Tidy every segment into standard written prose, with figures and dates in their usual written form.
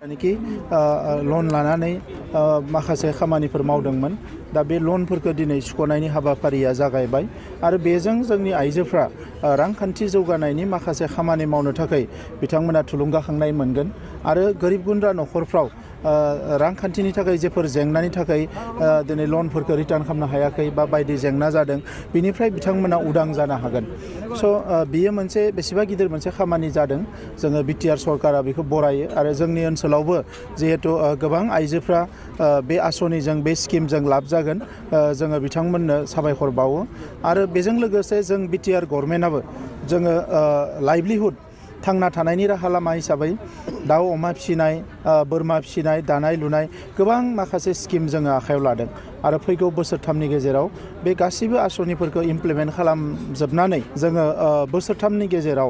कि लन लानानै माखासे खामानिफोर मावदोंमोन दा बे लनफोरखौ दिनै सुख'नायनि हाबाफारिया जागायबाय आरो बेजों जोंनि आइजोफ्रा रांखान्थि जौगानायनि माखासे खामानि मावनो थाखाय बिथांमोना थुलुंगाखांनाय मोनगोन आरो गोरिब गुन्द्रा न'खरफ्राव रांखान्थिनि थाखाय जेफोर जेंनानि थाखाय दिनै लनफोरखौ रिटार्न खालामनो हायाखै बा बायदि जेंना जादों बिनिफ्राय बिथांमोना उदां जानो हागोन। स' बियो मोनसे बेसेबा गिदिर मोनसे खामानि जादों। जोङो बिटिआर सरकारा बेखौ बरायो आरो जोंनि ओनसोलावबो जिहेतु गोबां आइजोफ्रा बे आसनिजों बे स्किमजों लाब जागोन जोङो बिथांमोननो साबायखर बावो आरो बेजों लोगोसे जों बिटिआर गभर्नमेन्टआबो जोङो लाइभलिहुड थांना थानायनि राहा लामा हिसाबै दाउ अमा फिसिनाय बोरमा फिसिनाय दानाय लुनाय गोबां माखासे स्किम जोङो आखायाव लादों आरो फैगौ बोसोरथामनि गेजेराव बे गासैबो आसनिफोरखौ इमप्लिमेन्ट खालामजोबनानै जोङो बोसोरथामनि गेजेराव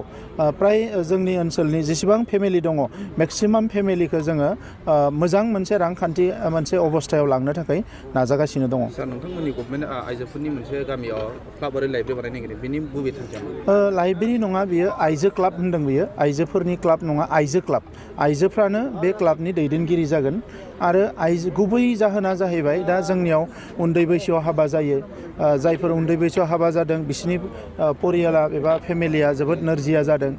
प्राय जोंनि ओनसोलनि जेसेबां फेमिलि दङ मेक्सिमाम फेमिलिखौ जोङो मोजां मोनसे रांखान्थि मोनसे अबस्थायाव लांनो थाखाय नाजागासिनो दङ। सार नोंथांमोननि गभर्नमेन्ट आइजोफोरनि मोनसे गामियाव क्लाब आरो लाइब्रेरि बानायनो नागिरदों बेनि गुबै थांखिया लाइब्रेरि नङा बियो आइजो क्लाब होनदों बियो आइजोफोरनि क्लाब नङा आइजो क्लाब आइजोफ्रानो बे क्लाबनि दैदेनगिरि जागोन आरो गुबै जाहोना जाहैबाय दा जोंनियाव उन्दै बैसोआव हाबा जायो जायफोर उन्दै बैसोआव हाबा जादों बिसोरनि परियाला एबा फेमिलिया जोबोद नोरजिया जादों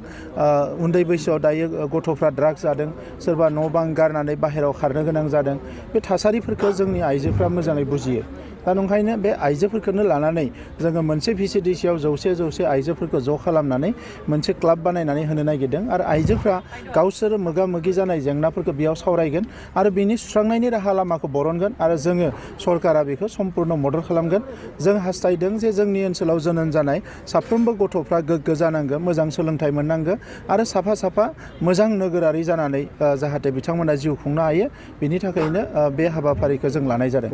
उन्दै बैसोआव दायो गथ'फ्रा ड्राग्स जादों सोरबा न' बां गारनानै बाहेरायाव खारनो गोनां जादों बे थासारिफोरखौ जोंनि आइजोफ्रा मोजाङै बुजियो दा ओंखायनो बे आइजोफोरखौनो लानानै जोङो मोनसे भिसिडिसियाव जौसे आइजोफोरखौ ज' खालामनानै मोनसे क्लाब बानायनानै होनो नागिरदों आरो आइजोफ्रा गावसोर मोगा मोगि जानाय जेंनाफोरखौ बेयाव सावरायगोन आरो बिनि सुस्रांनायनि राहा लामाखौ बरनगोन आरो जोङो सरकारा बेखौ सम्पुर्ण मदद खालामगोन। जों हास्थायदों जे जोंनि ओनसोलाव जोनोम जानाय साफ्रोमबो गथ'फ्रा गोग्गो जानांगौ मोजां सोलोंथाइ मोननांगौ आरो साफा मोजां नोगोरारि जानानै जाहाथे बिथांमोना जिउ खुंनो हायो बिनि थाखायनो बे हाबाफारिखौ जों लानाय जादों।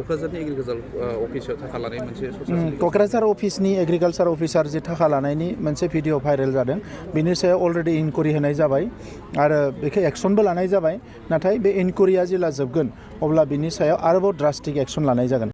क'क्राझार अफिसनि एग्रिकालसार अफिसार जे थाखा लानायनि मोनसे भिडिअ भाइरेल जादों बिनि सायाव अलरेडि इनकुरि होनाय जाबाय आरो बेखौ एक्सनबो लानाय जाबाय नाथाय बे इनकुरिया जेला जोबगोन अब्ला बिनि सायाव आरोबाव ड्रास्टिक एक्सन लानाय जागोन।